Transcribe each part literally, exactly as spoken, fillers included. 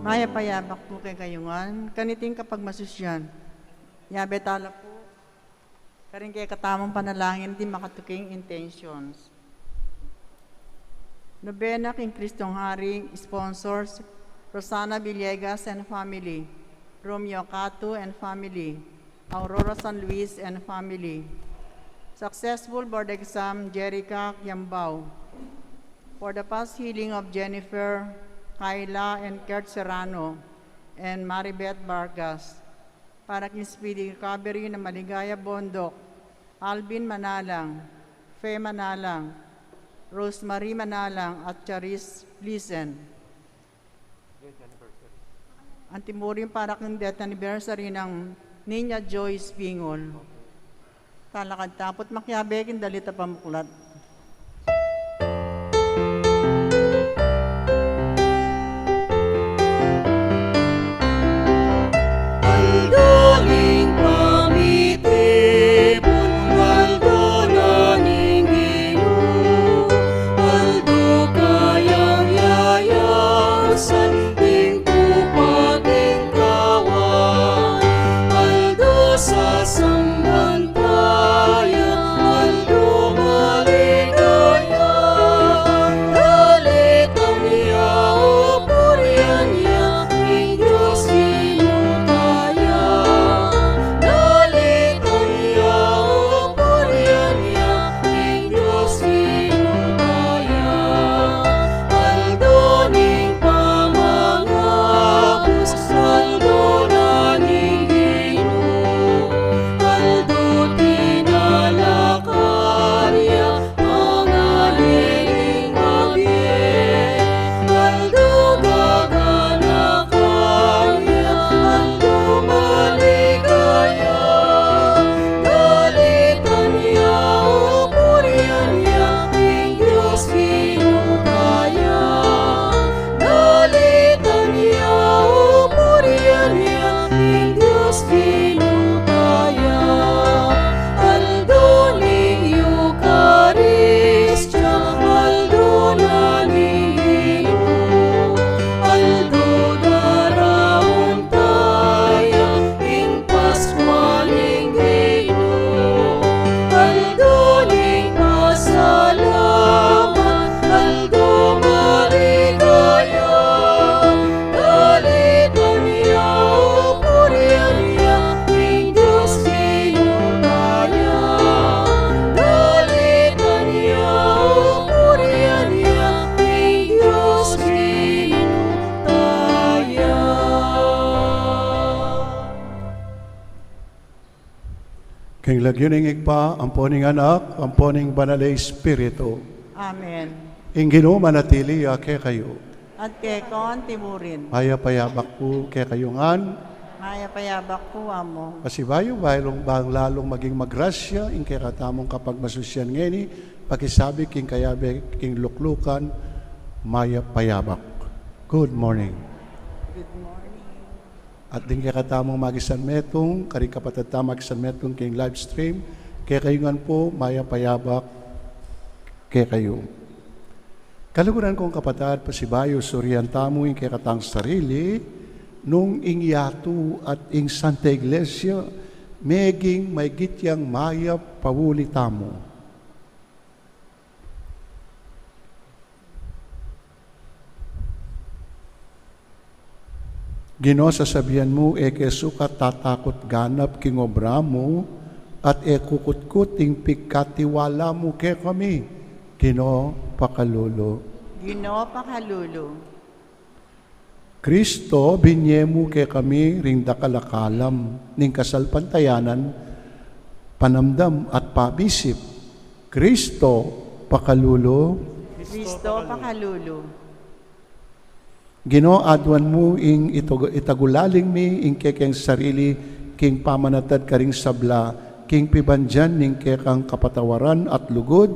Mayap a yabak pu kekayu ngan kaniting kapagmasusyan. Yabe tala pu karing kekatamung panalangin, atin makatuking intentions. Nobena king Kristong Hari, sponsors, Rosana Villegas and family, Romeo Catu and family, Aurora San Luis and family. Successful board exam, Jerica Yambao. For the fast healing of Jennifer, Kyla, and Kurt Serrano, and Maribeth Vargas. Para king speedy recovery na Maligaya Bondoc, Alvin Manalang, Fe Manalang, Rosemary Manalang, at Charis Lisen. Anti mu rin para king death anniversary nang Nina Joyce Bingol. Talakad ta pu't makiabe king dalit a pamuklat. Aldo ning pamitibul, aldo na ning Ginu, aldo kayang yayasan ding tupa king kawan, aldo sasambantayan, aldo maligaya. Dalitan ya, o purian ya, ing Dios Ginu taya. Dalitan ya, o purian ya, ing Dios Ginu taya. Aldo ning pamangabus, aldo na ning Ginu, aldo tinalakad ya, panganing mabie, aldo gaganakan ya, aldo maligaya. Dalitan ya, o purian ya, ing Dios Ginu taya. Dalitan ya, o purian ya, ing Dios Ginu taya. Aldo ning Eukaristia, aldo na ning Ginu, aldo daraun taya ing Paskua ning Ginu, aldo ning pasalamat, aldo maligaya. Dalitan ya, o purian ya, ing Dios Ginu taya. Dalitan ya, o purian ya, ing Dios Ginu taya. King lagyu ning Ibpa, ampo ning Anak, ampo ning Banal a Espiritu. Amen. Ing Ginu manatili ya kekayu. At keka anti mu rin. Mayap a yabak pu kekayu ngan. Mayap a yabak pu, Amo. Pasibayu, bayu lalung maging magrasya ing kekatamung kapagmasusyan ngeni, pakisabi king kayabe king luklukan, mayap a yabak. Good morning. Good morning. At ding kekatamung makisanmetung, karing kapatad tamung makisanmetung king live stream, kekayu ngan pu, mayap a yabak kekayu. Kaluguran kung kapatad, pasibayu surian tamu ing kekatang sarili, nung ing yatu at ing Santa Iglesia, meging maigit yang mayap pauli tamu. Ginu, sasabian mu, e ke sukat tatakut ganap king obra mu, at e kukutkut ing pigkatiwala mu kekami. Ginu, pakalulu. Ginu, pakalulu. Kristo, binye mu kekami ring dakal a kalam ning kasalpantayanan, panamdam at pamisip. Kristo, pakalulu. Kristo, pakalulu. Ginu, aduan mu ing itag-, itagulaling mi ing kekeng sarili king pamanatad karing sabla, king pibandian ning kekang kapatawaran at lugud.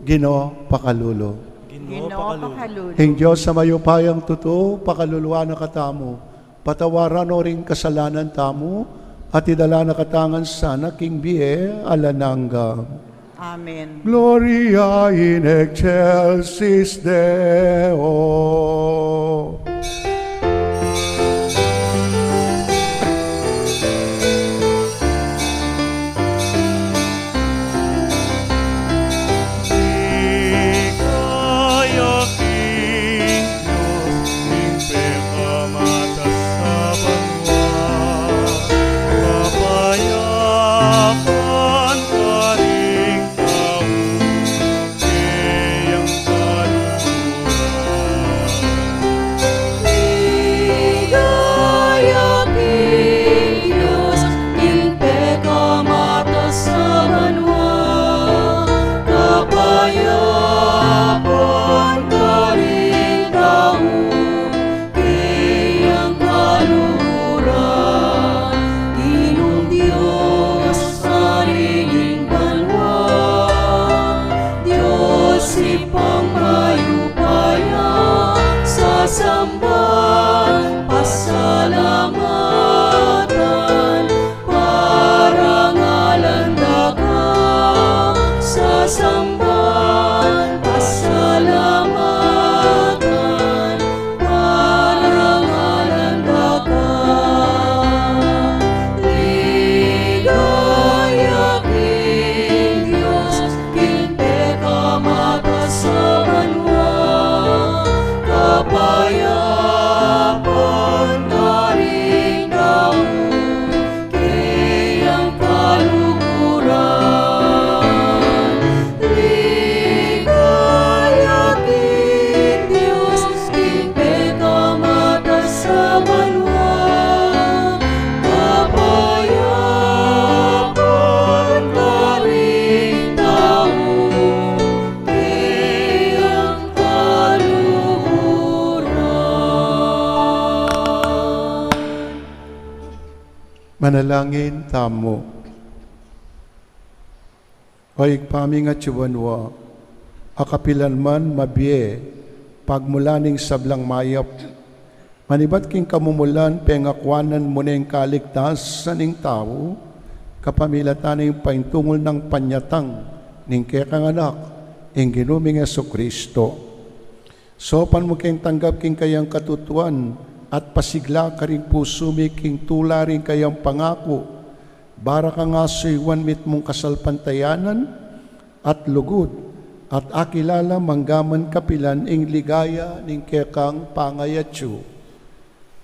Ginu, pakalulu. Ginu, pakalulu. Ing Dios a mayupayang tutu, pakaluluan na katamu. Patawaran no ring kasalanan tamu, at idala na katamu ngan sana king bie alang angga. Amen. Gloria in excelsis Deo. Ligaya king Dios king pekamatas a banua, kapayapan karing tau keyang kaluguran. Ligaya king Dios king pekamatas a banua, kapayapan karing tau keyang kaluguran. Ginung Dios, Ari ning banua, Dios Ibpang mayupaya, sasamban, pasalamatan, parangalan da ka, sasamban, pasalamatan, parangalan da ka. Ligaya king Dios king pekamatas a banua, kapayapan karing tau keyang kaluguran. Ligaya king Dios king pekamatas a banua, kapayapan karing tau keyang kaluguran. Manalangin tamu. O Ibpa ming atsu banua, a kapilan man mabie, pagmulan ning sablang mayap, manibat king kamumulan, pengakuanan mu ne ing kaligtasan ning tau, kapamilatan ning paintungul nang panyatang ning kekang Anak, ing Ginu ming Jesucristo. Saupan mu keng tanggap king kayang katutuan, at pasigla karing pusu mi king tula ring kayang pangaku, bara kang asuyuan mitmung kasalpantayanan at lugud, at akilala manggaman kapilan ing ligaya ning kekang pangayatsu.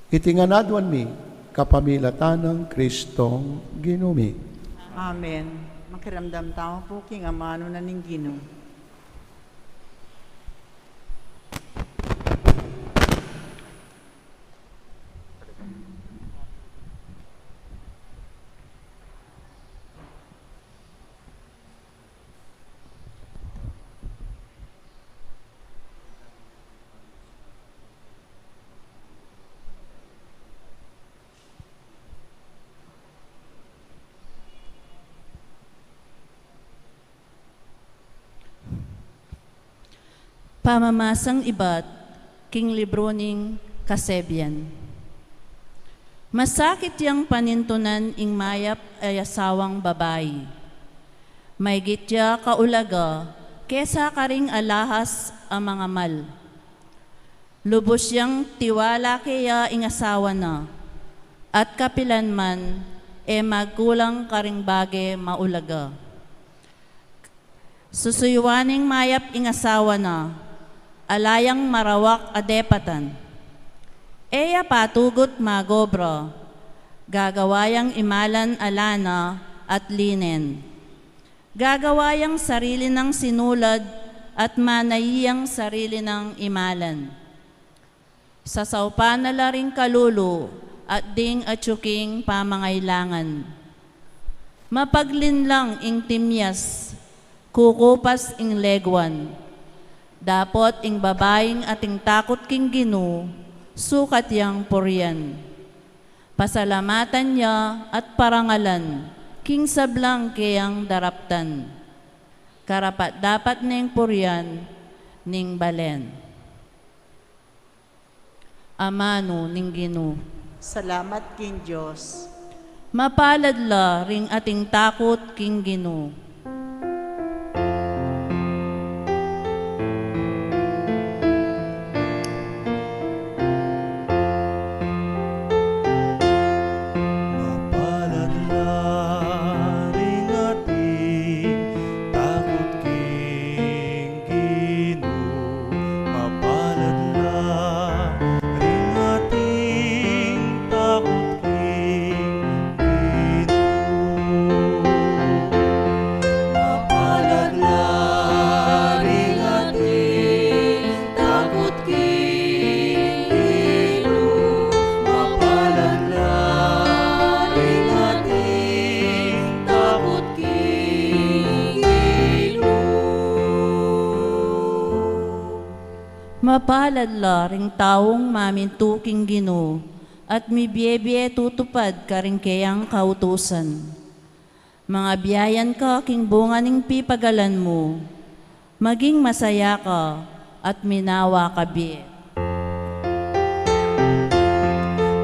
Iti ngan aduan mi, kapamilatan nang Kristong Ginu mi. Amen. Makiramdam tamu pu king amanu na ning Ginu. Pamamasang ibat king libru ning Kasebian. Masakit yang panintunan ing mayap a asawang babai. Maigit ya kaulaga kesa karing alahas a mangamal. Lubus yang tiwala keya ing asawa na, at kapilan man e magkulang karing bage maulaga. Susuyuan ning mayap ing asawa na, ala yang marawak a depatan. E ya patugut magobra, gagawa yang imalan a lana at linen. Gagawa yang sarili nang sinulad at manai yang sarili nang imalan. Sasaupan na la ring kalulu at ding atyu king pamangailangan. Mapaglinlang ing timyas, kukupas ing leguan. Dapot ing babaing ating takut king Ginu, sukat yang purian. Pasalamatan ya at parangalan king sablang keyang daraptan. Karapat-dapat neng purian ning balen. Amanu ning Ginu. Salamat king Dios. Mapalad la ring ating takut king Ginu. Mapalad la ring ating takut king Ginu, mapalad la ring ating takut king Ginu. Mapalad la ring ating takut king Ginu, mapalad la ring ating takut king Ginu. Mapalad la ring taung mamintu king Ginu, at mibie-bie tutupad karing keyang kautusan. Mangabiayan ka king bunga ning pipagalan mu, maging masaya ka at minawa ka bie.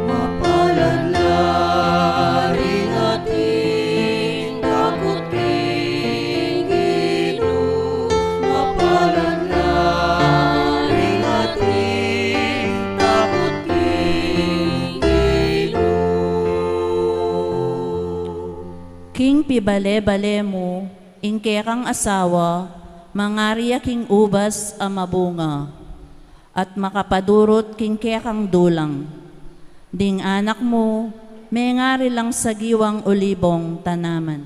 Mapalad la ring ating takut king Ginu, mapalad la ring ating takut king Ginu. King pibale-bale mu, ing kekang asawa, mangari ya king ubas a mabunga, at makapadurut king kekang dulang. Ding anak mu, mengari lang sagiwang olibong tanaman.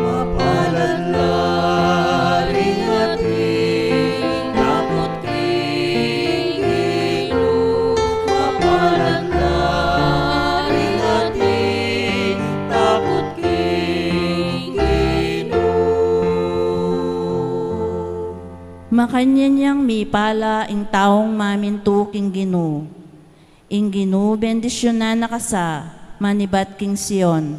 Mapalad la ring ating takut king Ginu, mapalad la ring ating takut king Ginu. Makanyan yang mipala ing taung mamintu king Ginu. Ing Ginu bendisyunan na ka sa manibat king Sion.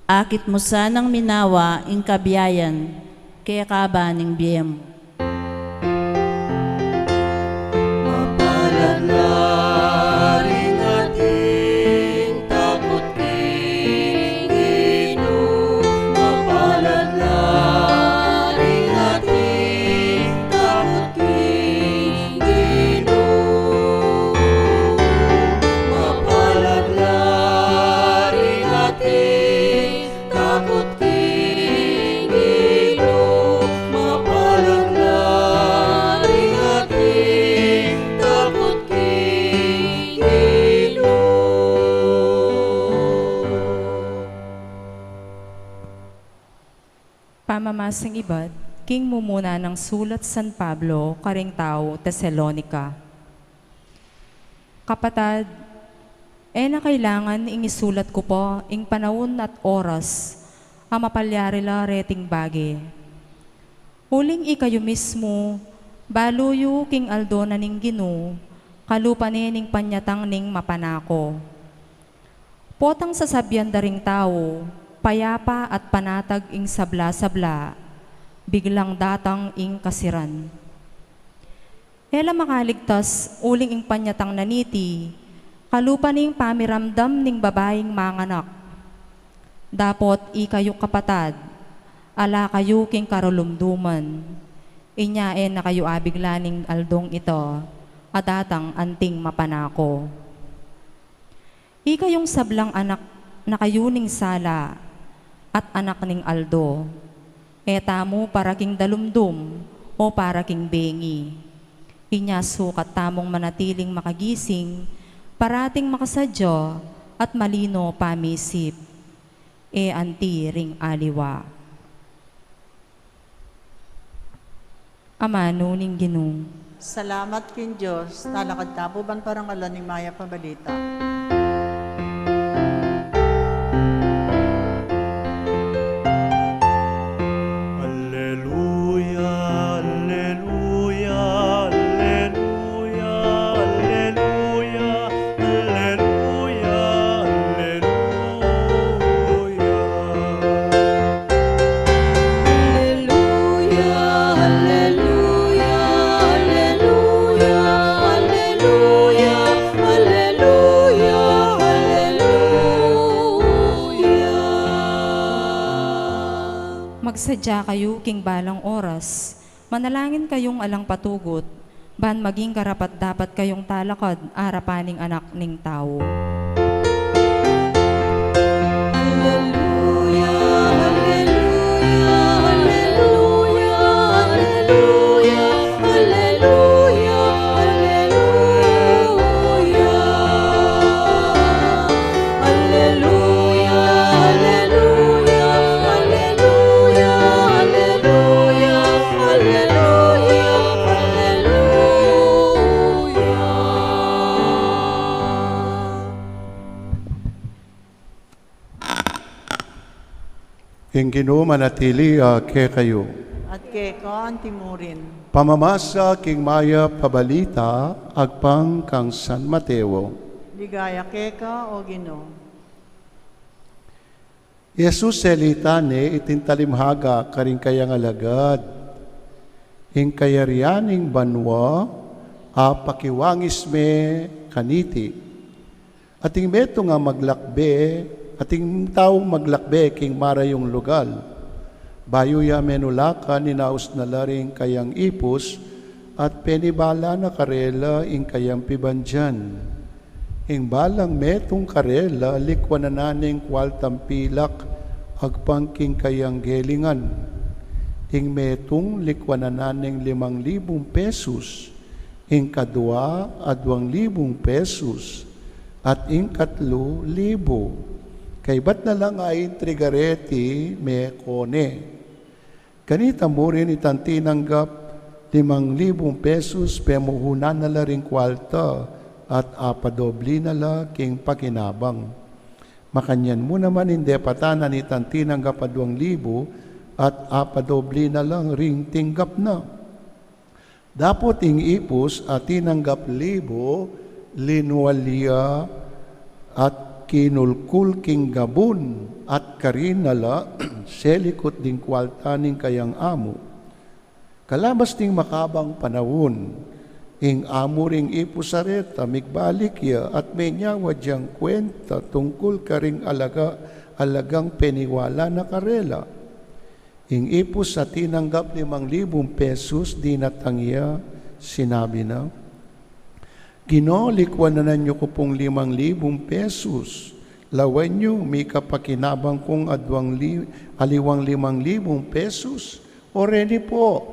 Akit mu sanang minawa ing kabiayan kekaba ning bie mu. Mapalad la ring ating takut king Ginu, mapalad la ring ating takut king Ginu. Mapalad la ring ating takut king Ginu, mapalad la ring ating takut king Ginu. Pamamasang ibat king mumuna nang sulat San Pablo karing tau Tesalonica. Kapatad, e na kailangan ing isulat ku pa ing panaun at oras a mapalyari la reting bage. Uling ikayu mismu, balu yu king aldo na ning Ginu, kalupa ne ning panyatang ning mapanako. Potang sasabian da ring tau, payapa at panatag ing sabla-sabla, biglang datang ing kasiran. E la makaligtas uling ing panyatang na niti, kalupa ning pamiramdam ning babaing manganak. Dapot ikayu kapatad, ala kayu king karulumduman, inya e na kayu abigla ning aldong ita, a datang anting mapanako. Ikayung sablang anak na kayu ning sala, at anak ning aldo. E tamu para king dalumdum o para king bengi. Inya sukat tamung manatiling makagising, parating makasadya, at malino pamisip. E anti ring aliwa. Amanu ning Ginu. Salamat king Dios. Talakad tamu ban parangalan ing mayap a balita. Alleluia, alleluia, alleluia, alleluia, alleluia, alleluia. Alleluia, alleluia, alleluia, alleluia, alleluia, alleluia. Magsadya kayu king balang oras, manalangin kayung alang patugut, ban maging karapat-dapat kayung talakad arapan ning Anak ning Tau. Alleluia, alleluia, alleluia, alleluia, alleluia, alleluia. Alleluia, alleluia, alleluia, alleluia, alleluia, alleluia. Ing Ginu manatili ya kekayu. At keka antimurin. Pamamasa king mayap a balita agpang kang San Mateo. Ligaya keka, o Ginu. Jesus, selita ne iting talimhaga karing kayang alagad. Ing kayarian ning banua apakiwangis me kaniti. Ating metung a maglakbe, ating taung maglakbe king marayung lugal. Bayu ya menulakan, inaus na la ring kayang ipus, at penibala na karela ing kayang pibandian. Ing balang metung karela, likwanan na ne ing kualtang pilak agpang king kayang gelingan. Ing metung, likwanan na ne ing limang libung pesus. Ing kadua, aduang libung pesus, at ing katlu, libu. Kaybat na lang a intriga reti, meko ne. Kanita mu rin itang tinanggap limang libung pesus, pemuhunan na la ring kualta, at apadobli na la king pakinabang. Makanyan mu naman ing depatan a nitang tinanggap aduang libu, at apadobli na la ring tinggap na. Dapot ing ipus a tinanggap libu, linual ya at kinulkul king gabun, at karin na la selikut ding kualta ning kayang amu. Kalabas ning makabang panaun, ing amu ring ipus a reta, migbalik ya at menyawa yang kuenta tungkul karing alaga, alagang peniwala na karela. Ing ipus a tinanggap limang libung pesus, dinatang ya, sinabi na, "Ginu, likwanan yu ku pung limang libung pesus. Lawen yu, mika pakinabang kung aduang li-, aliwang limang libung pesus. O reni pu."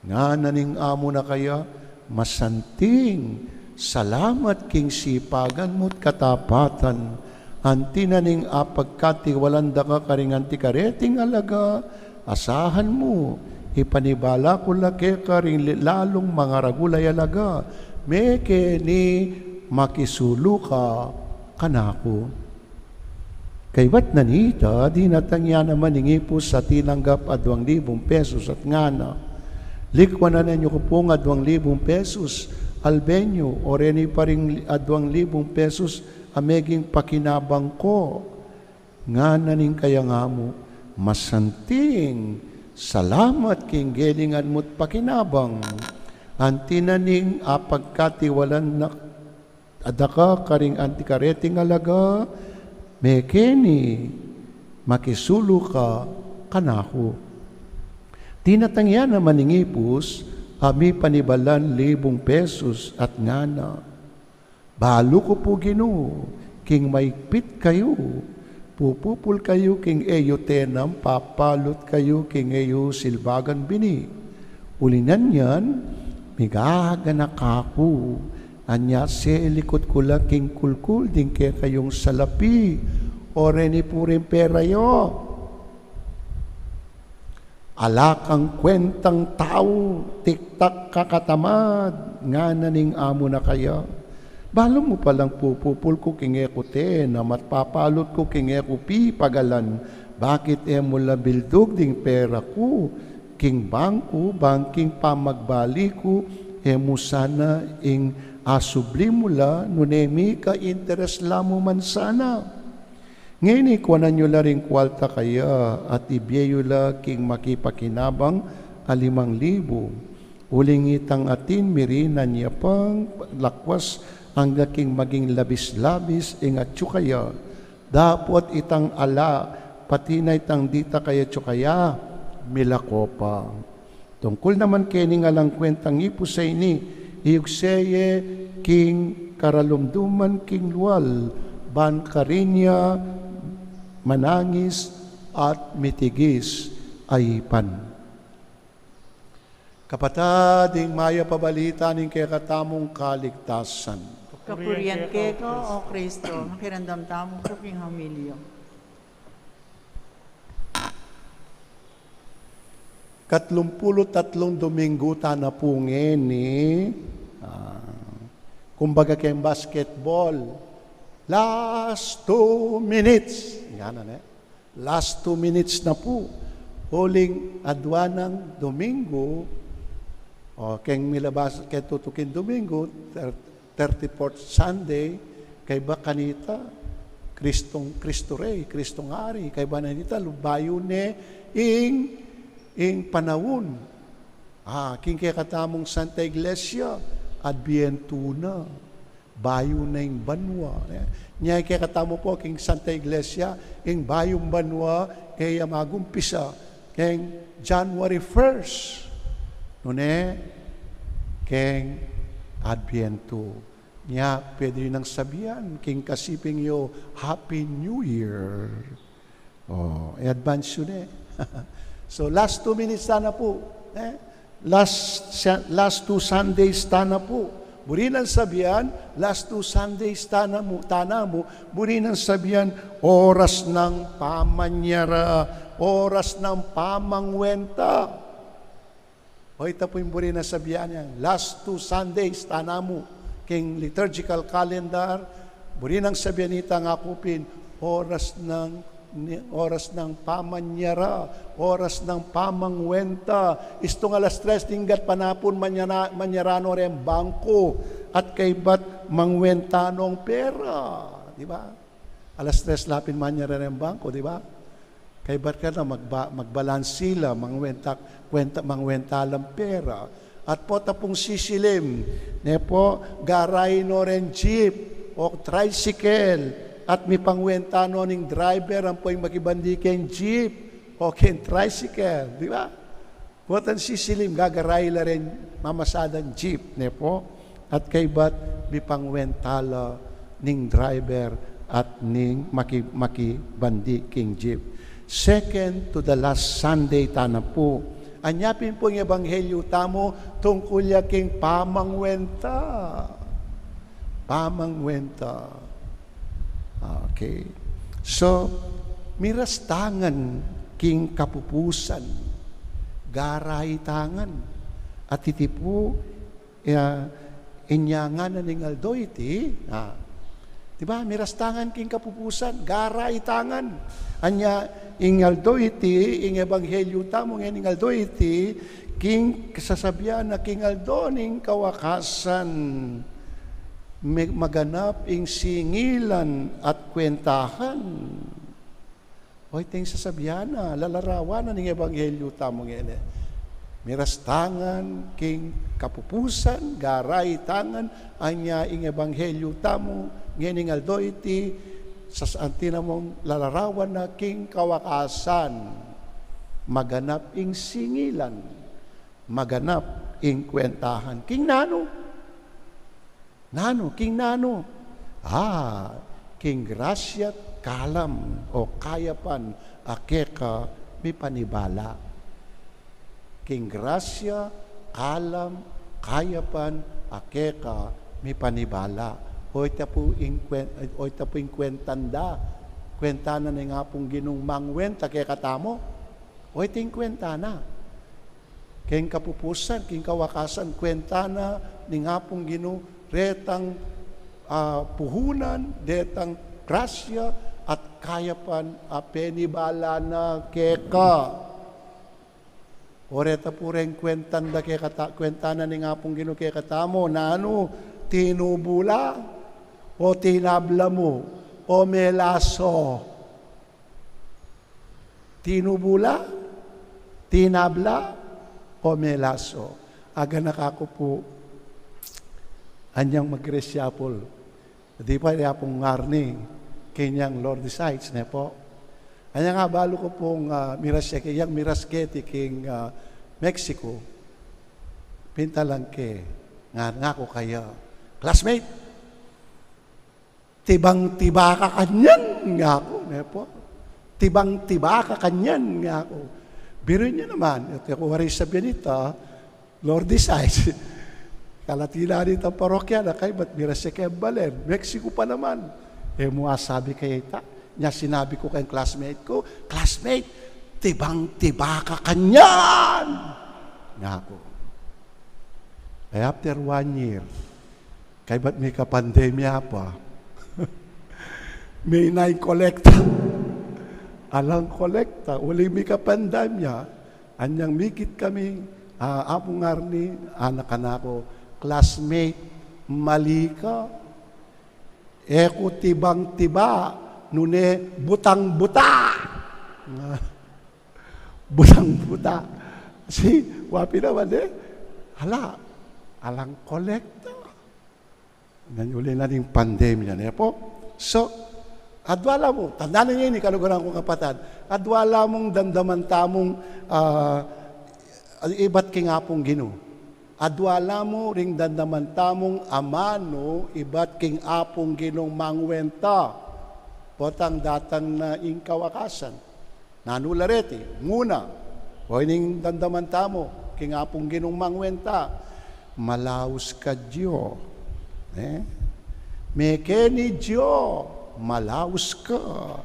Ngana ning amu na kaya, "Masanting salamat king sipagan mu't katapatan. Anti na ning apagkatiwalan da ka karing anti kareting alaga, asahan mu, ipanibala ku la keka ring li-, lalung mangaragul a alaga, mekeni makisulu ka kanaku." Kaybat na nita, dinatang ya naman ing ipus a tinanggap aduang libung pesus at ngana, "Likwanan yu ku pung aduang libung pesus, alben yu, o reni pa ring aduang libung pesus a meging pakinabang ku." Ngana ning kayang amu, "Masanting salamat king gelingan mu't pakinabang. Anti na ning apagkatiwalan na daka karing anti kareting alaga, mekeni makisulu ka kanaku. Dinatang ya naman ning ipus a mipanibalan libung pesos at ngana, "Balu ku pu, Ginu, king maigpit kayu, pupupul kayu king e yu tenam, papalut kayu king e yu silbagan bini. Uli na niyan, migaganaka ku, anya selikut ku la king kulkul ding kekayung salapi." O reni pu ring pera yo. "Ala kang kwentang tau, tiktak ka katamad," ngana ning amu na kaya. "Balu mu palang pupupul ku king e ku tenam at papalut ku king e ku pipagalan. Bakit e mu la bildug ding pera ku king bangku, bang king pamagbalik ku e mu sana ing asubli mu la, nune mika interes la mu man sana?" Ngeni kuanan yu la ring kualta kaya at ibie yu la king makipakinabang a limang libu. Uling itang atin mirinan ya pang lakwas angga king maging labis-labis ing atyu kaya. Dapot itang ala, pati na itang dita kaya atyu kaya, milako pa. Tungkul naman kening alang kwentang ipus a ini, iyugse ye king karalumduman king lual, ban karin ya manangis at mitigis a ipan. Kapatad, ing mayap a balita ning kekatamung kaligtasan. Kapurian keka, O Kristo. Makiramdam tamu pu king homilya. Katlumpulu't tatlung Dominggu tana pu ngeni, ah, kumbaga keng basketball, last two minutes. Yan, ne? Last two minutes na pu. Uling adua nang Dominggu, o, keng milabas, keng tutuking Dominggu, ter-, thirty-fourth Sunday, kaybat kanita, Kristong, Kristo Rey, Kristong Ari, kaybat kanita, lu-, bayu ne ing, ing panaun. Ah, king kekatamung Santa Iglesia, Adbientu na, bayu na ing banua. Nya, ing kekatamu pu, king Santa Iglesia, ing bayung banua, e ya magumpisa keng January first. Nune, keng Adbientu. Nya, pwede yu nang sabian, king kasiping yu, Happy New Year. O, i-advance yu ne. So, last two minutes tana pu, eh? Last sa-, last two Sundays tana pu. Buri nang sabian, last two Sundays tana mu, tana mu, buri nang sabian, oras nang pamanyara, oras nang pamangwenta. O, ita pu ing buri nang sabian yan. Last two Sundays tana mu, king liturgical calendar, buri nang sabian ita, ngaku pin, oras nang, ni-, oras nang pamanyara, oras nang pamangwenta. Istung alas tres ning gatpanapun, manyara-, manyara no reng bangko, at kaybat mangwenta nong pera. Di ba? Alas tres la pin manyara reng bangko, di ba? Kaybat ka na magba-, magbalansi la, mangwenta, kwenta, mangwenta lang pera. At pota pung sisilim, ne pu, garai no reng jeep o tricycle, at mipangwenta no ning driver ampo ing makibandi keng jeep o keng tricycle, di ba? Potang sisilim, gagarai la reng mamasadang jeep, ne pu? At kaybat mipangwenta la ning driver at ning maki-, makibandi king jeep. Second to the last Sunday tana pu. Anya pin pu ing ebanghelyu tamu tungkul ya king pamangwenta. Pamangwenta. Okay. So, miras tangan king kapupusan, garai tangan. At iti pu, ya, inya ngana ning aldo iti, ah, di ba, miras tangan king kapupusan, garai tangan. Anya, ing aldo iti, ing ebanghelyu tamu ngening aldo iti, king sasabian na king aldo ning kawakasan, me-, maganap ing singilan at kwentahan. O, iti ing sasabian na, lalarawan na ning ebanghelyu tamu ngeni. Miras tangan king kapupusan, garai tangan, anya ing ebanghelyu tamu ngening aldo iti, sa atin a mung lalarawan na king kawakasan, maganap ing singilan, maganap ing kwentahan. King nanu? Nanu, king nanu? Ah, king grasya't kalam o kayapan a keka mipanibala. King grasya, kalam, kayapan a keka mipanibala. O ita pu ing kwen-, o ita pu ing kwentan da. Kwenta na ning Apung Ginung mangwenta kekatamu. O ita ing kwenta na. King kapupusan, king kawakasan, kwenta na ning Apung Ginu retang, ah, puhunan, detang grasya at kayapan a penibala na keka. O reta pu reng kwentan da kekata-, kwenta na ning Apung Ginu kekatamu, nanu, tinubu la, o tinabla mu, o melaso? Tinubu la, tinabla, o melaso? Aganaka ku pu anyang mag-resyapul. Di pa, di Apung Arnie, kenyang Lourdes Heights, ne pu? Anyang abalu ku pung, ah, miras ya ke-, yang miras keti king, ah, Mexico. Pintalan ke, nga, ngaku kaya, "Classmate, tibang-tiba ka kanyan," ngaku, ne pu. "Tibang-tiba ka kanyan," ngaku. Biruin yu naman, iti ku wari sa Benita, Lourdes Heights. Kalati la nitang parokya na kaybat miras ya keng balen. Mexico pa naman. E mu asabi kaya ita? Nya sinabi ku keng classmate ku, "Classmate, tibang-tiba ka kanyan," ngaku. E, after one year, kaybat mika pandemya pa. May na ing kolekta. Alang kolekta, uling mika pandemya, anyang mikit kami, ah, Apung Arnie, anak kanaku, "Classmate, mali ka. E ku tibang-tiba, nune butang-buta." Butang-buta. Si, wa pin naman e. Ala, alang kolekta. Nanu, uli na ning pandemya, ne pu? So, adua la mu, tandanan yu ini, kaluguran kung kapatad. Adua la mung damdaman tamung, ah, ibat king Apung Ginu. Adua la mu ring damdaman tamung amanu ibat king Apung Ginung mangwenta potang datang na ing kawakasan. Nanu la reti? Muna, o ining damdaman tamu king Apung Ginung mangwenta, "Malaus ka, Dio." E? "Mekeni, Dio, malaus ka."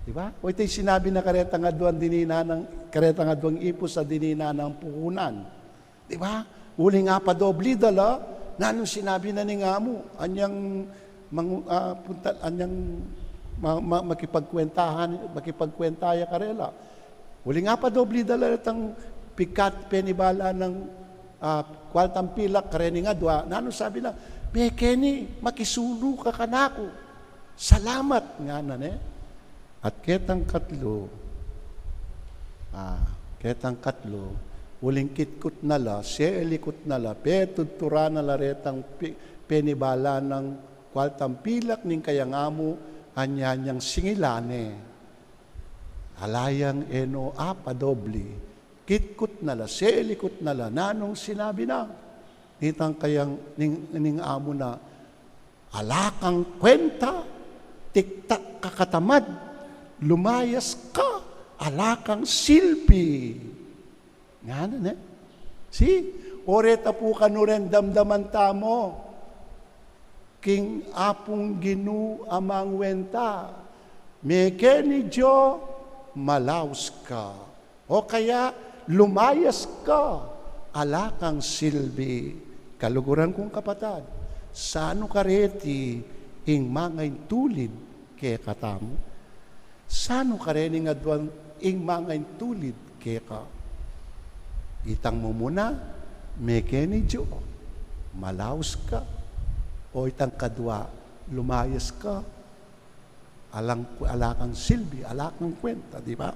Di ba? O ita ing sinabi na karetang aduang dinina nang, karetang aduang ipus a dinina nang puhunan. Di ba? Uling apadobli da la, nanung sinabi na ning amu, anyang mang-, ah, punta, anyang ma-, ma-, makipagkwentahan, makipagkwenta ya karela. Uling apadobli da la retang pikat penibala nang, ah, kwaltang pilak kareng adua, nanung sabi na, "Mekeni, makisulu ka kanaku. Salamat," ngana, ne? At ketang katlu, ah, ketang katlu, uling kitkut na la, selikut na la, petudturan na la retang pi-, penibala nang kwaltang pilak ning kayang amu, anya nyang singilan ne. Ala yang e no apadobli, kitkut na la, selikut na la, nanung sinabi na nitang kayang ning, ning amu na, "Ala kang kwenta, tiktak ka katamad, lumayas ka, ala kang silbi." Ngana ne? Si, o reta pu kanu reng damdaman tamu king Apung Ginu a mangwenta, "Mekeni, Dio, malaus ka." O kaya, "Lumayas ka, ala kang silbi." Kaluguran kung kapatad, sanu kareti ing mangaintulid kekatamu? Sanu kareng aduang ing mangaintulid keka? Itang mumuna, "Mekeni, Dio, malaus ka." O itang kadua, "Lumayas ka, alang, ala kang silbi, ala kang kwenta," di ba?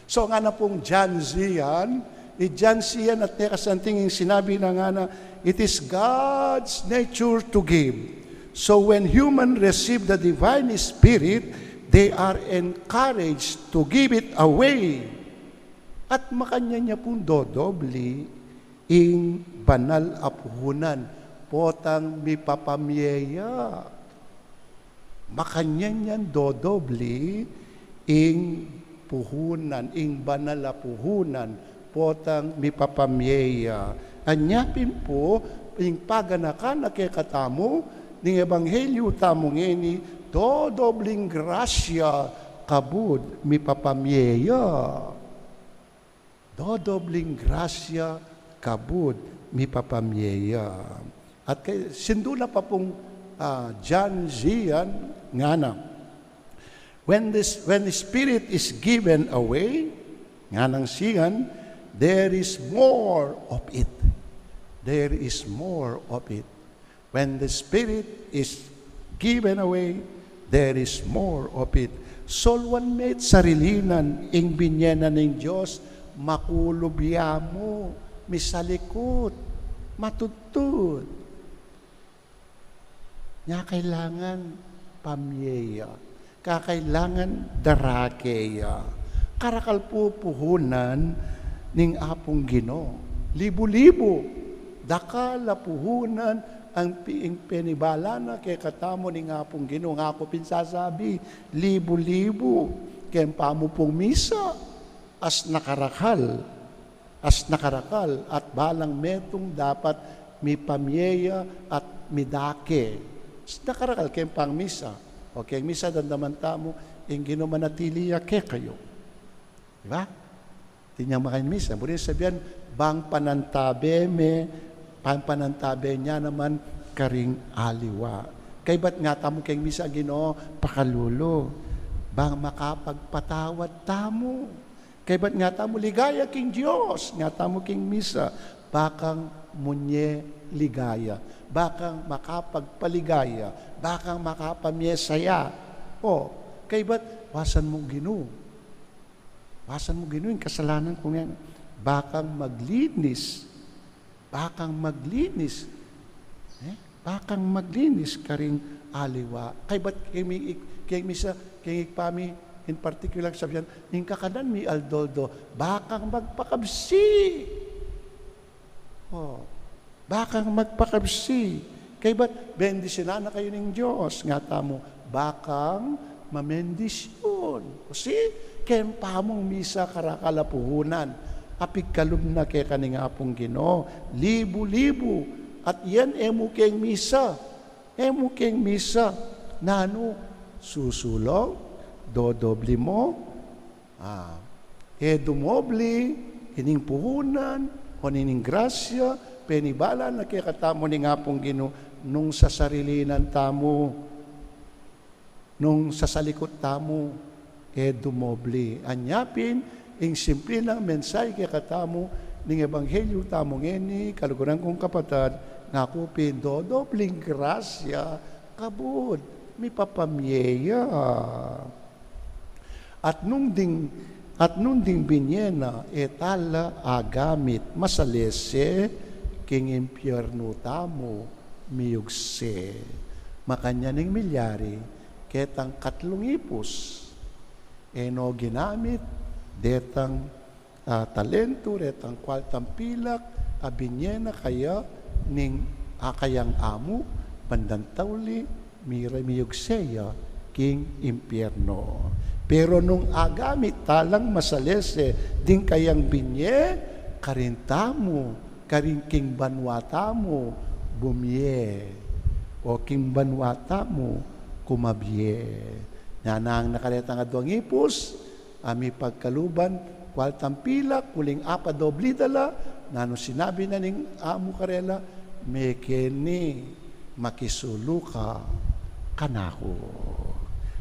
So, ngana pung John Zian, Ni John siyan at nekasanting ing sinabi na ngana, "It is God's nature to give. So when human receive the divine spirit, they are encouraged to give it away." At makanyan ya pung dodobli ing banal a puhunan potang mipapamye ya. Makanyan yang dodobli ing puhunan, ing banal a puhunan potang mipapamye ya. Anya pin pu, ing paganakan na kekatamu ning ebanghelyu tamu ngeni, dodobling grasya kabud mipapamye ya. Dodobling grasya kabud mipapamye ya. At kay, sindu na pa pung, ah, John siyan ngana, "When this, when the Spirit is given away," nganang siyan, "there is more of it." There is more of it. When the Spirit is given away, there is more of it. Sulwan me't sarilinan ing binye na ning Dios, makulub ya mu, misalikut, matudtud. Nya kailangan pamye ya. Kakailangan darake ya. Karakal pu puhunan ning Apung Ginu. Libu-libu. Dakal a puhunan ang pi-, ing penibala na kekatamu ning Apung Ginu. Nga ku pin sasabi, libu-libu. Keng pamupung misa, as nakarakal. As nakarakal at balang metung dapat mipamye ya at midake. As nakarakal keng pangmisa. O keng misa, damdaman tamu, ing Ginu manatili ya kekayu. Di ba? Tinyang makanyan misa. Buri sabian, bang panantabe me, pan-, panantabe ne naman karing aliwa. Kaybat nga tamu keng misa, Ginu, pakalulu. Bang makapagpatawad tamu. Kaybat nga tamu ligaya king Dios, nga tamu king misa, bakang munye ligaya, bakang makapagpaligaya, bakang makapamye saya. O, kaybat, wasan mu Ginu. Wasan mu Ginu ing kasalanan ku ngan. Bakang maglinis. Bakang maglinis. Eh? Bakang maglinis karing aliwa. Kaybat keng mi-, keng misa, keng Ibpa mi, in particular, sabian, ing kakanan mi aldo-aldo, bakang magpakabsi. O, bakang magpakabsi. Kaybat, bendisyonan na kayu ning Dios, nga tamu, bakang mamendisyun. O si, keng pamung misa karakal a puhunan, a pigkalub na keka ning Apung Ginu, libu-libu, at yan e mu keng misa, e mu keng misa, nanu, susulung, dodobli mu, a, e dumobli, ining puhunan, o ining grasya, penibala na kekatamu ning Apung Ginu, nung sasarilinan tamu. Nung sasalikut tamu, e dumobli. Anya pin, ing simple nang mensahe kekatamu, ning ebanghelyu tamu ngeni, kaluguran kung kapatad, nga ku pin dodobling grasya, kabud, mipapamye ya. At nung ding, at nung ding binye na, e tala agamit, masalese, king impyernu tamu, miyugse. Makanyan ing milyari, ketang katlung ipus, e no ginamit, detang, a, talentu, detang kualtang pilak, a binye na kaya ning akayang amu, bandang tauli, mira miyugse ya king impyernu. Pero nung agamit talang masalese ding kayang binye, karin tamu, karin king banua tamu, bumye. O king banua tamu, kumabye. Nya nang nakaretang aduang ipus, a mipagkaluban, kualtang pilak, uling apadobli da la, nanu sinabi na ning amu karela, mekeni, makisulu ka kanaku.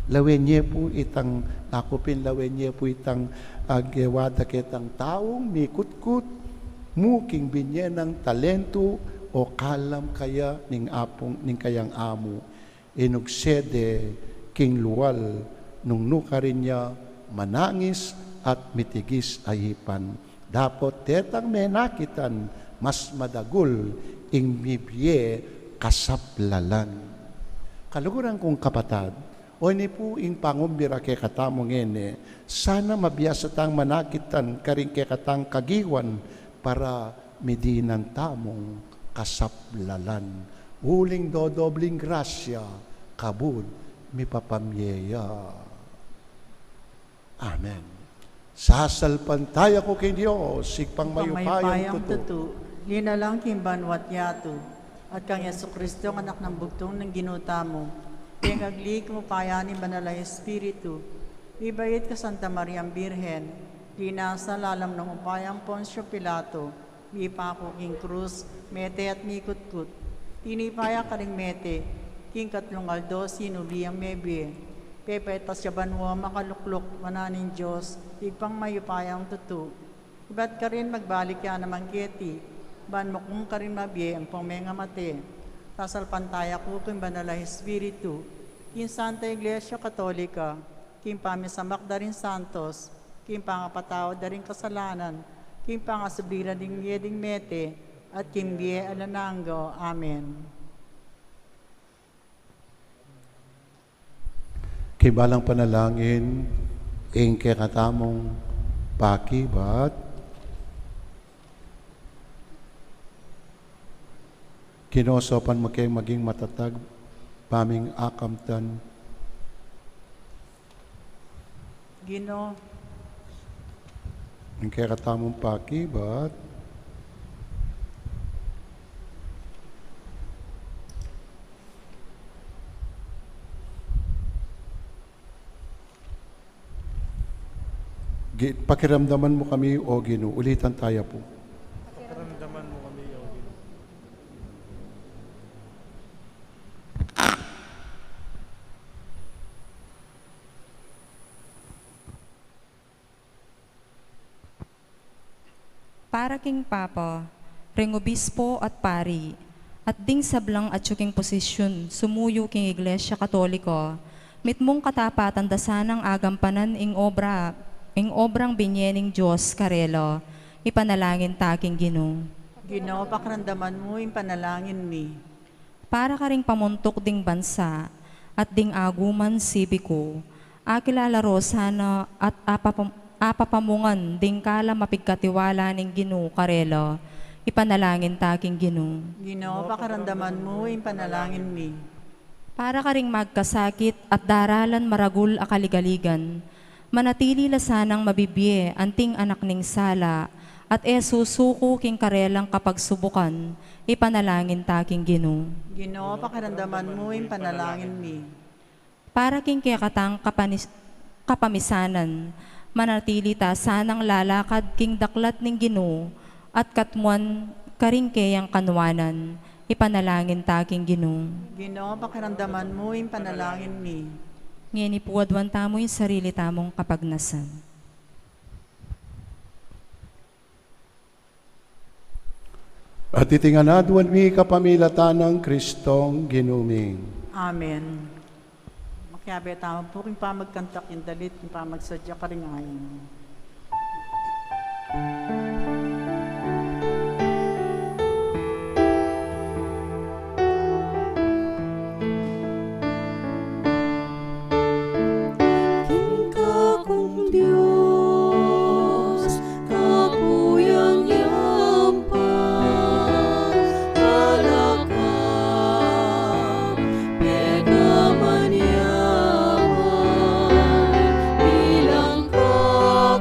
Lawen ye pu itang, aku pin lawen ye pu itang, a, gewa da ketang taung mikutkut mu king binye nang talentu o kalam kaya ning apung, ning kayang amu. Inugse de king lual nung nukarin ya manangis at mitigis a ipan. Dapot detang menakitan mas madagul ing mibie kasaplalan. Kaluguran kung kapatad, o ini pu ing pangumbira kekatamu ngeni, sana mabiasa tang manakitan karing kekatang kagiwan para midinan tamung kasaplalan. Uling dodobling grasya, kabud, mipapamie ya. Amen. Sasalpantaya ku king Dios, Ibpang mayupayang tutu. Linalang king banua't yatu, at kang Jesucristo, ang Anak nang bugtung nang Ginu tamu, pengagli king upaya ning Banal a Espiritu, ibait kang Santa Mariang Birhen, linasa lalam ning upayang Poncio Pilato, mipaku king krus, mete at mikutkut. Tinipa ya karing mete, king katlung aldo sinubli yang mebie. Pepaitas ya banua makalukluk, wanan ning Dios, Ibpang mayupayang tutu. Ibat karin magbalik ya naman keti, ban mukum karing mabie ampong mengamate. Sasalpantaya ku king Banal a Espiritu, king Santa Iglesia Katolika, king pamisamak da ring santos, king pangapatawad da ring kasalanan, king pangasubli da ring mie ding mete, at king bie alang angga. Amen. King balang panalangin, ing kekatamung pakibat, Ginu, saupan mu keng maging matatag, paming akamtan. Ginu. Ing kekatamung pakibat. Gi-, pakiramdaman mu kami, O Ginu. Ulitan taya pu. Pakiramdaman mu kami, O Ginu. Para king Papa, ring obispo at pari, at ding sablang atyu king posisyun sumuyu king Iglesia Katoliko, mitmung katapatan da sanang agampanan ing obra, ing obrang binie ning Dios karela, ipanalangin ta king Ginu. Ginu, pakiramdaman mu ing panalangin mi. Para karing pamuntuk ding bansa at ding aguman sibiku, akilala ro sana at apapam-, apapamungan ding kala mapigkatiwala ning Ginu karela, ipanalangin ta king Ginu. Ginu, pakiramdaman mu ing panalangin mi. Para karing magkasakit at daralan maragul a kaligaligan, manatili la sanang mabibie anting anak ning sala, at e susuku king karelang kapagsubukan, ipanalangin ta king Ginu. Ginu, pakiramdaman mu ing panalangin mi. Para king kekatang kapanis-, kapamisanan, manatili ta sanang lalakad king daklat ning Ginu, at katmuan karing keyang kanuanan, ipanalangin ta king Ginu. Ginu, pakiramdaman mu ing panalangin mi. Ngeni pu aduan tamu ing sarili tamung kapagnasan. At iti ngan aduan mi kapamilatan nang Kristong Ginu mi. Amen. Makiabe tamu pu king pamagkantak ing dalit, king pamagsadya karing ayin. King kakung Dios, kakuyang yampang, alakang pekamanyaman, bilang ka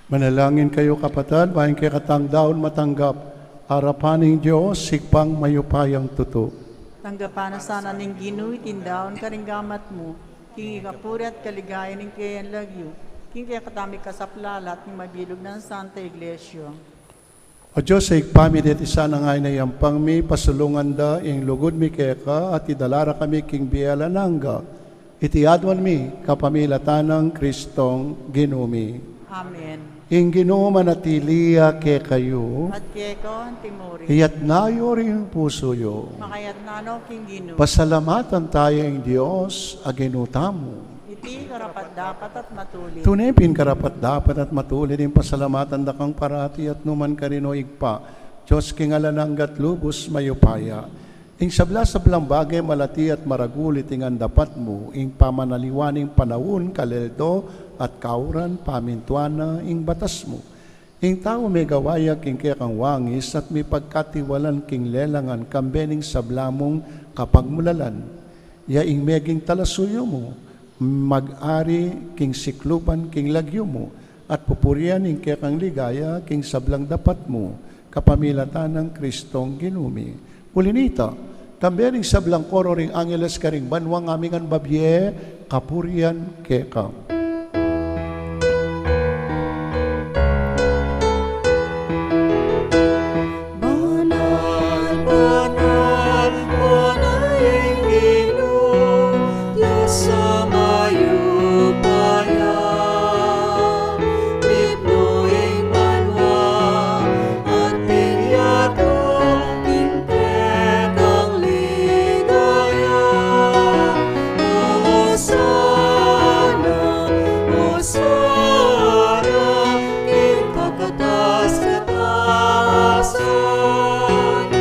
Manalangin kayu, kapatad, ban ing kekatang daun matanggap arapan ning Dios, Ibpang mayupayang tutu. Tanggapan na sana ning Ginu iting daun karing gamat mu, king ikapuri at kaligayan ning keyang lagyu, king kekatang mikasaplalan at ning mabilug nang Santa Iglesia. O Dios, Ibpa mi, deti sana ngeni ing yampang mi, pasulungan da ing lugud mi keka, at idala ra kami king bie alang angga. Iti aduan mi kapamilatan nang Kristong Ginu mi. Amen. Ing Ginu manatili ya kekayu. At keka mu rin. Iyatas yu ring pusu yu. Makayatas no king Ginu. Pasalamatan taya ing Dios a Ginu tamu. Iti karapat-dapat at matulid. Tune pin karapat-dapat at matulid ing pasalamatan da kang parati at nukarin man, O Ibpa, Dios king alang angga at lubus mayupaya. Ing sabla-sablang bage malati at maragul iti ngan dapat mu, ing pamanaliwan ning panaun, kaleldo at kauran, pamintuan na ing batas mu. Ing tau megawa ya king kekang wangis at mipagkatiwalan king lelangan kambe ning sabla mung kapagmulalan. Ya ing meging talasuyu mu, mag-ari king siklupan king lagyu mu, at pupurian ing kekang ligaya king sablang dapat mu, kapamilatan nang Kristong Ginu mi. Uli nita, kambe ning sablang koro ring angeles karing banua, ngaming ngan babie kapurian keka. Banal, banal, banal ing Ginu, Dios a mayupaya. Mipnu ing banua at ing yatu king kekang ligaya. Hosana, Hosana king kakatas-katasan.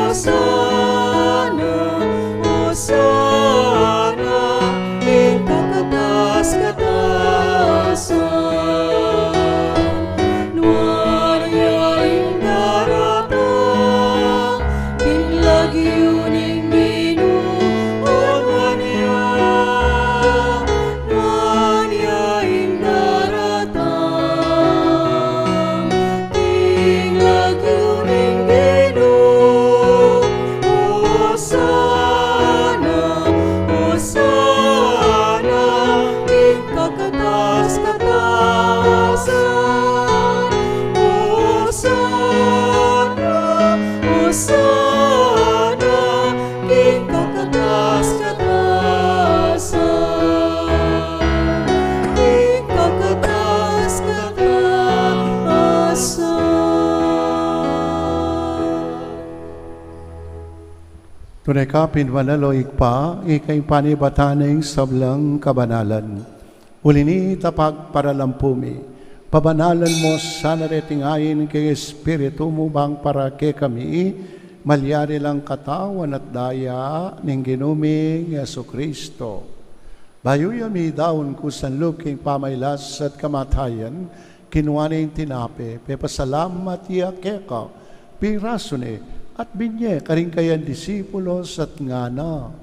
Hosana, Hosana king kakatas-katasan. Nuan ya ing daratang king lagyu ning Ginu, o nuan ya. Nuan ya ing daratang king lagyu ning Ginu. Hosana, Hosana king kakatas-katasan. Hosana, Hosana king kakatas-katasan, king kakatas-katasan. Tune ka pin banal, o Ibpa, ika ing panibatan ning sablang kabanalan. Uli nita, pagparalampu mi, pabanalan mu sana reting ain king Espiritu mu, bang para kekami malyari lang katawan at daya ning Ginu ming Jesucristo. Bayu ya midaun kusang lub king pamailas at kamatayan, kinua ne ing tinape, pepasalamat ya keka, pirasu ne, at binye karing kayang disipulos at ngana: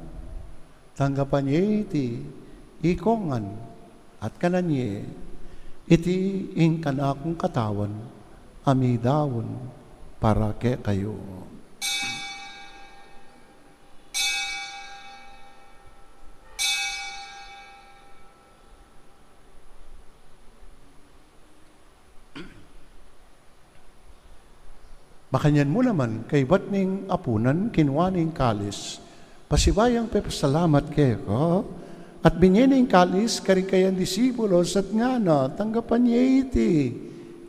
Tanggapan ye iti, ikongan, at kanan ye, iti ing kanakung katawan, a midaun para kekayu. Makanyan mu naman, kaybat ning apunan, kinua ne ing kalis, pasibayung pepasalamat keka, at binye ne ing kalis karing kayang disipulos at ngana: Tanggapan ye iti,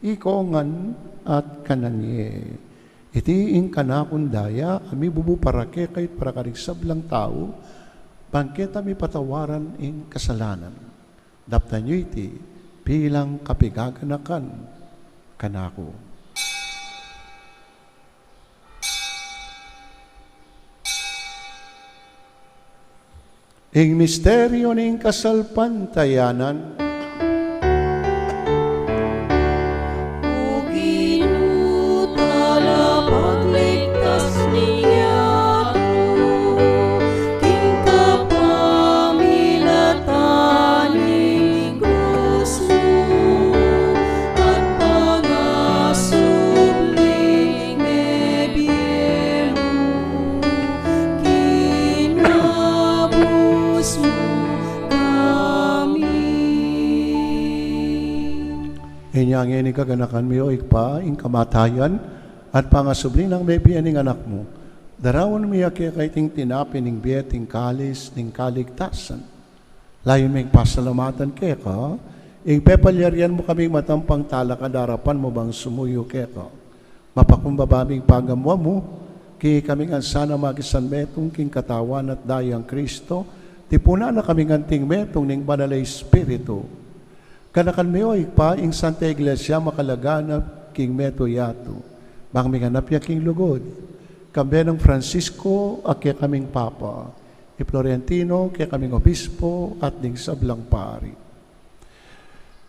ikongan, at kanan ye. Iti ing kanakung daya, a mibubu para kekayu at para karing sablang tau, bang keta mipatawaran ing kasalanan. Daptan yu iti bilang kapigaganakan kanaku. Ing misteryu ning kasalpantayanan. O Ginu, talapagligtas ning yatu, king kapamilatan ning krus mu, Inya ngeni kaganakan mi, o Ibpa, ing kamatayan at pangasubli nang mebie ning Anak mu, daraun mi keka iting tinape ning bie at ing kalis ning kaligtasan. Layun ming pasalamatan keka ing pepalyarian mu kaming matampang talakad king arapan mu ban sumuyu keka. Mapakumbaba ming pagamuan mu, king ikami ngan sana makisanmetung king katawan at dayang Kristo, tipunan na kami ngan anting metung ning Banal a Espiritu. Ganakan mi, o Ibpa, ing Santa Iglesia makalaganap king metung yatu, ban minganap ya king lugud, kambe nang Francisco a kekaming Papa, i Florentino kekaming Obispo, at ding sablang pari.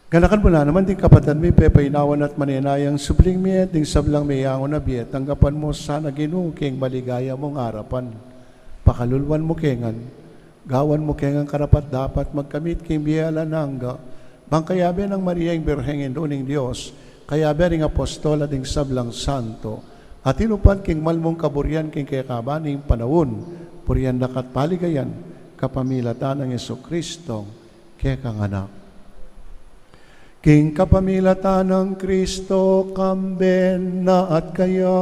Ganakan mu la naman ding kapatad mi pepainawan at manenayang subling mie at ding sablang meyangu na bie, tanggapan mu sana, Ginu, king maligaya mung arapan. Pakaluluan mu ke ngan, gawan mu ke ngan karapat-dapat magkamit king bie alang angga, ban kayabe nang Maria ing Birhen, Indu ning Dios, kayabe ring apostol at ding sablang santo, at tinupad king mal mung kaburian king kekaban ning panaun, purian da ka at paligayan kapamilatan nang Jesucristo, kekang Anak. King kapamilatan nang Kristo, kambe na at kaya,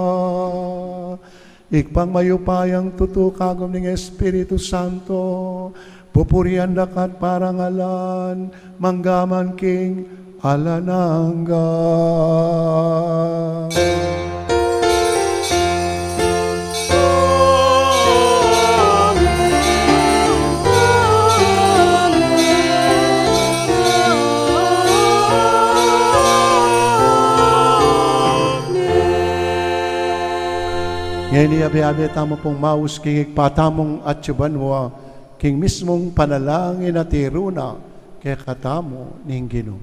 Ibpang mayupayang tutu, kagum ning Espiritu Santo, pupurian da ka at parangalan, mangga man king alang angga. Ngeni, abe-abe tamu pung maus king Ibpa tamung atsu banua, king mismung panalangin a tiru na kekatamu ning Ginu.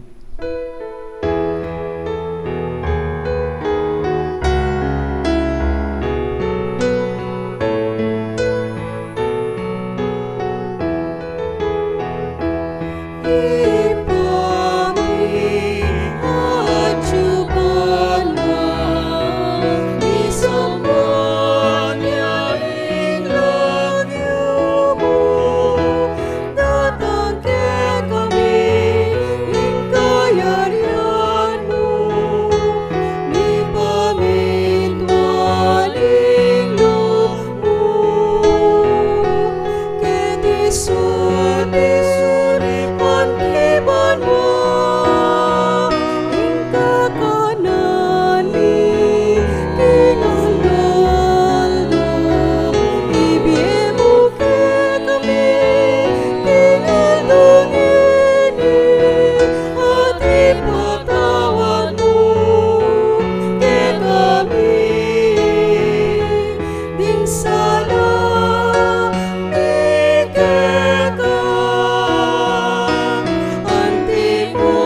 Datang kekami ing kayarian mu, mipamintuan ing lub mu, keti sulip anti banua, ing kakanan mi king aldo-aldo, ibie mu kekami king aldo ngeni, at ipatawad mu kekami ding sala mi keka, anti mu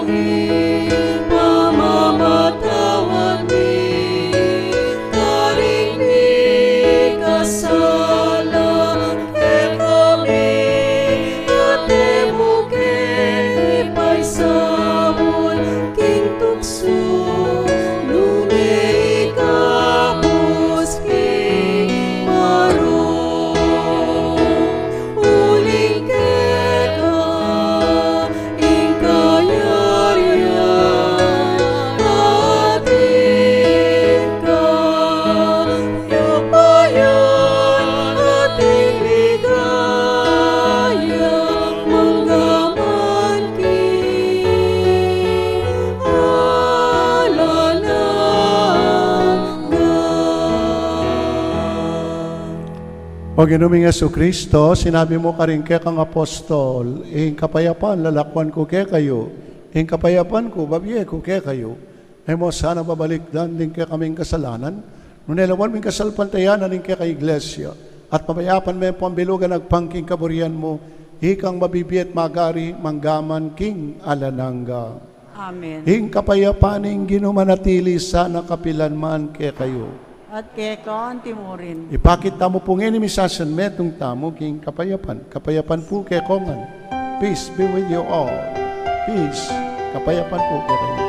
ing pamamatawad mi karing mikasala kekami, at e mu ke paisaul king tuksu, nune ikabus king marok, uling keka ing kayarian, at ing kayupayan, at ing ligaya, mangga man king alang angga. O Ginu ming Jesucristo, sinabi mu karing kekang apostol, ing kapayapan lalakuan ku kekayu, ing kapayapan ku babie ku kekayu. E mu sana babalikdan ding kekaming kasalanan, nune lawan mu ing kasalpantayanan ning kekang Iglesia, at mapayapan me pung ambilugan agpang king kaburian mu, ikang mabibie at magari mangga man king alang angga. Amen. Ing kapayapan ning Ginu manatili sana kapilan man kekayu. At keka anti murin. Ipakit tamu pu ngeni misasanmetung tamu king kapayapan. Kapayapan pu kekongan. Peace be with you all. Peace. Kapayapan pu kekayu.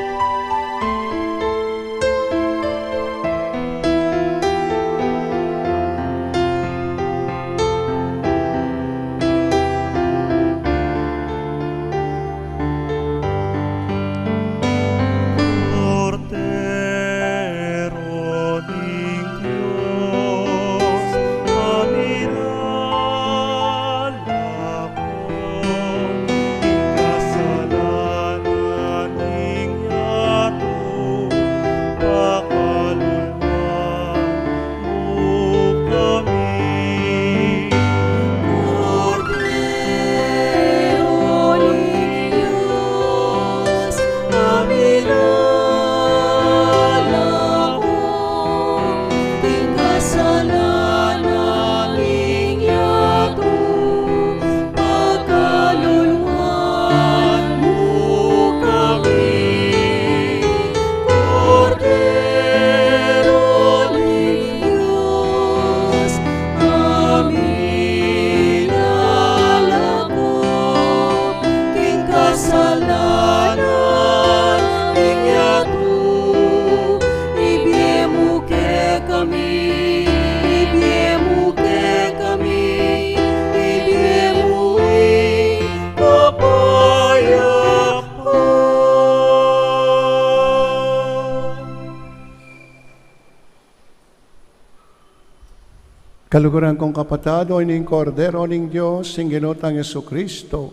Kaluguran kung kapatad, o ining Kordero ning Dios, ing Ginu tang Jesucristo,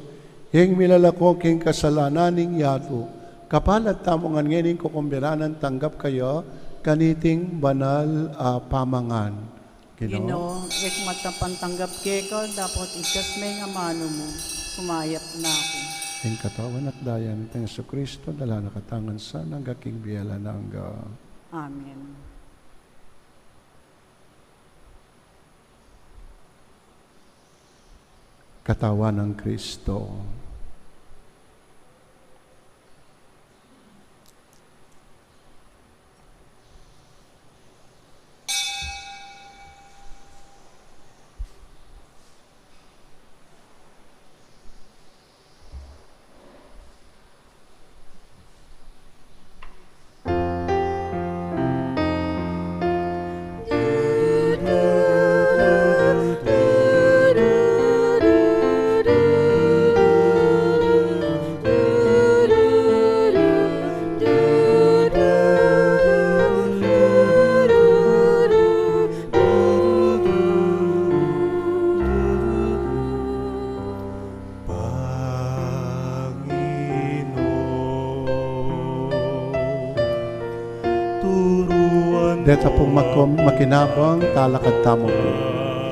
ing milalako king kasalanan ning yatu. Kapalad tamu ngan ngening kukumbilan a tanggap kaya kaniting banal a pamangan. Ginu, Ginu, ikmat a pantanggap keka, dapot igkas me ing amanu mu, sumayap na ku. Ing katawan at daya nitang Jesucristo, dala na katamu ngan sana angga king bie alang angga. Amen. Katawan nang Kristo. Panginoon, turuan Deta pung mo makom-, makinabang, talakad tamu pu.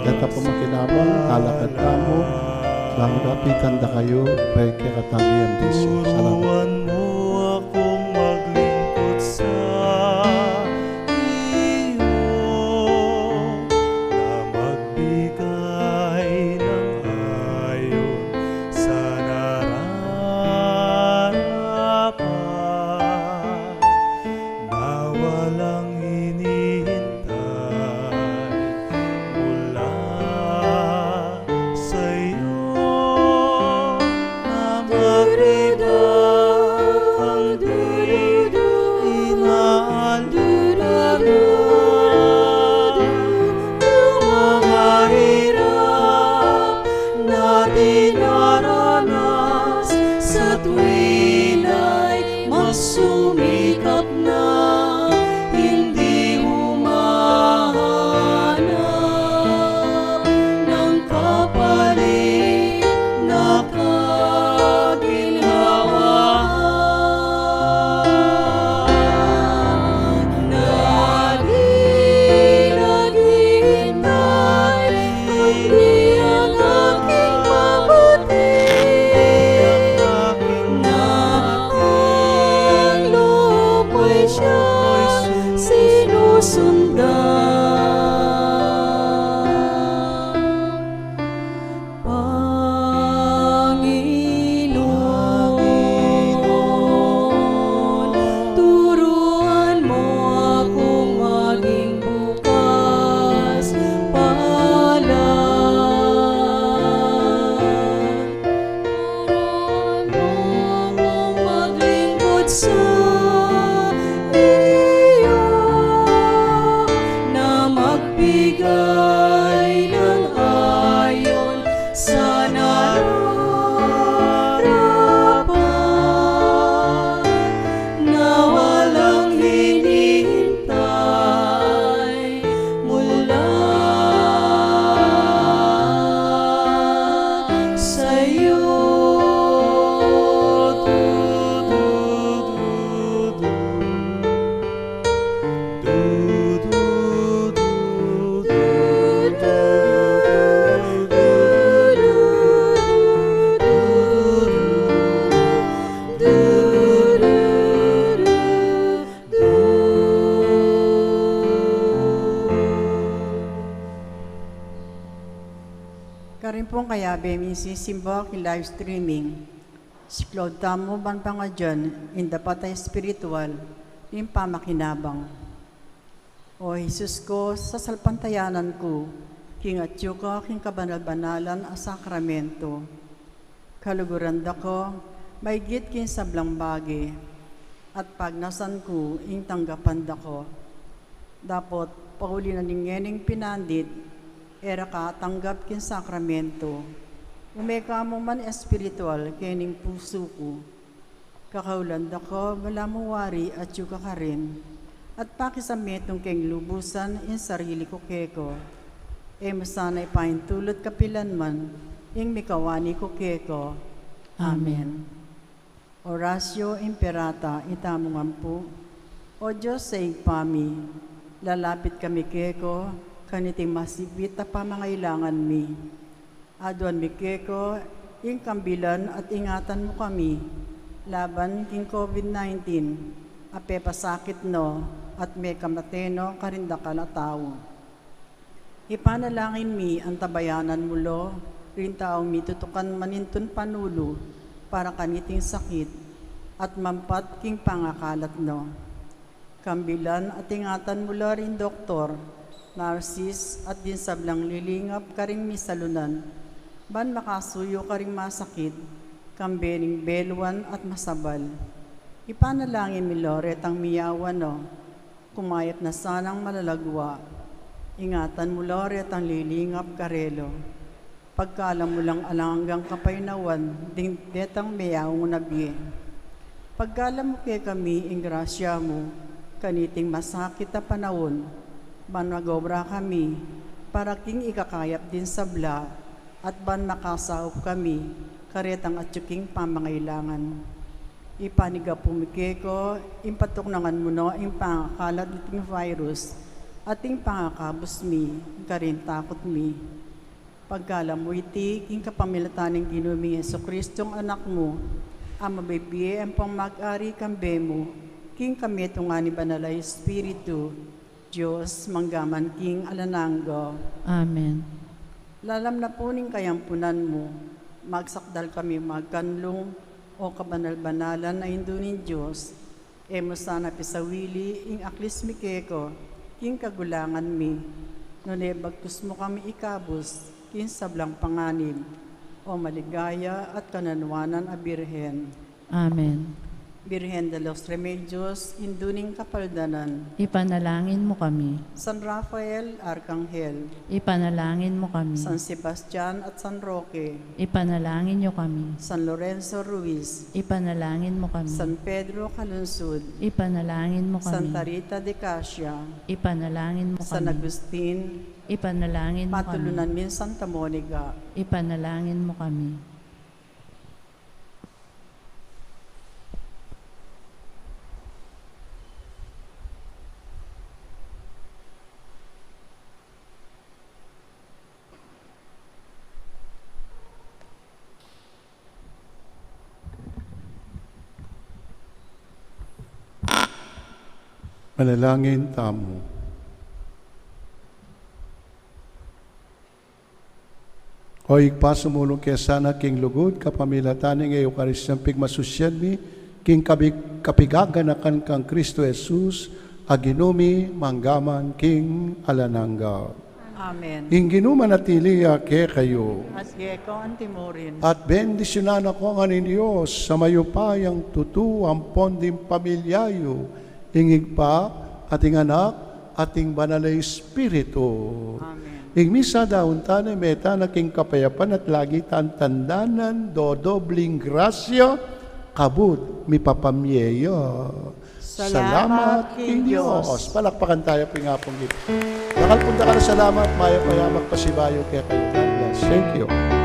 Deta pung makinabang, talakad tamu. Bang dapitan da kayu, reke katang iyang bisyo. Salamat. Turuan mo akong maglingkod sa iyo, na magbigay ng ayon sa nararapat, na walang hinihintay mula sa'yo, na makita ang inaalala, ang mga hirap na dinaranas sa tuwin ay mas sumikap na, hindi humahanap ng kapalit na kaginhawaan. Na di naghihintay, kundi ang aking mabuti, na ang loob mo'y siyang sinusundan. Panginoon, turuan mo akong maging bukas palad. Turuan mo akong maglingkod sa iyo, na magbigay ng ayon sa nararapat, na walang hinihintay mula sa'yo. Karin pung kayabe ming sisimba king live streaming, siklaud tamu ban pangadyan ing dapat a espiritual ning pamakinabang. O Jesus ku, sasalpantayanan ku king atyu ka king kabanal-banalan a sakramento. Kaluguran da ka maigit king sablang bage, at pagnasan ku ing tanggapan da ka. Dapot pauli na ning ngening pinandit, e ra ka atanggap king sakramento. Ume ka mu man espiritual kening pusu ku. Kakaulan da ka, balamu wari atyu ka karin, at pakisametung keng lubusan ing sarili ku keka. E mu sana ipaintulut kapilan man ing mikawani ku keko. Amen. Amen. Oratio Imperata. Ita mung ampu. O Dios a Ibpa mi, lalapit kami keko kaniting masipit a pamangailangan mi. Aduan mi keko ing kambilan at ingatan mu kami laban king COVID nineteen a pepasakit no at mekamate no karing dakal a tau. Ipanalangin mi antabayanan mu lo ring taung mitutukan manintun panulu para kaniting sakit at mampat king pangakalat no. Kambilan at ingatan mu la ring doktor, narsis, at ding sablang lilingap karing misalunan, ban makasuyu karing masakit, kambe ning beluan at masabal. Ipanalangin mi lo retang miyawan no, kumayap na sanang malalagwa. Ingatan mu lo retang lilingap karela. Pagkalam mu lang alang anggang kapaynawan ding detang meyaung na bie. Pagkalam mu kekami ing grasya mu kaniting masakit a panaun, ban mag-obra kami para king ikakayap ding sabla, at ban makasaup kami karetang atyu king pamangailangan. Ipanigapu mi keko ing patuknangan mu no ing pangakalat niting virus at ing pangakabus mi karing takut mi. Pagkalam mu iti king kapamilatan ning Ginu ming Jesucristo, Anak mu, a mabibie ampong mag-ari kambe mu king kamitungan ning Banal a Espiritu, Dios, mangga man king alang angga. Amen. Lalam na pu ning kayampunan mu, magsakdal kami magkanlung, o kabanal-banalan a Indu ning Dios. E mu sana pisawili ing aklis mi keko king kagulangan mi, nune bagkus mu kami ikabus king sablang panganib, o maligaya at kananuanan a Birhen. Amen. Birhen de los Remedios, Indu ning Kapaldanan. Ipanalangin mu kami. San Rafael, Arkanghel. Ipanalangin mu kami. San Sebastian at San Roque. Ipanalangin yu kami. San Lorenzo Ruiz. Ipanalangin mu kami. San Pedro Calungsod. Ipanalangin mu kami. Santa Rita de Casia. Ipanalangin mu kami. San Agustin. Ipanalangin mu kami. Patulunan mi Santa Monica. Ipanalangin mu kami. Manalangin tamu. O Ibpa, sumulung ke sana king lugud kapamilatan ning Eukaristia pigmasusyan mi king kabi-, kapigaganakan kang Kristo Jesus a Ginu mi, mangga man king alang angga. Amen. Ing Ginu manatili ya kekayu. At keka antimurin. At bendisyunan na kayu ning Dios a mayupayang tutu ampon ding pamilya yu, ing Ibpa, at ing Anak, at ing Banal a Espiritu. Amen. Ing misa daun tana, mete tana king kapayapan at lagi tang tandanan, dodobling grasya, kabud mipapamye ya. Salamat king Dios. Palakpakan tayu pu ing Apung Ginu. Dakal pung dakal a salamat, mayap a yamang pasibayu kekayu. God bless. Thank you.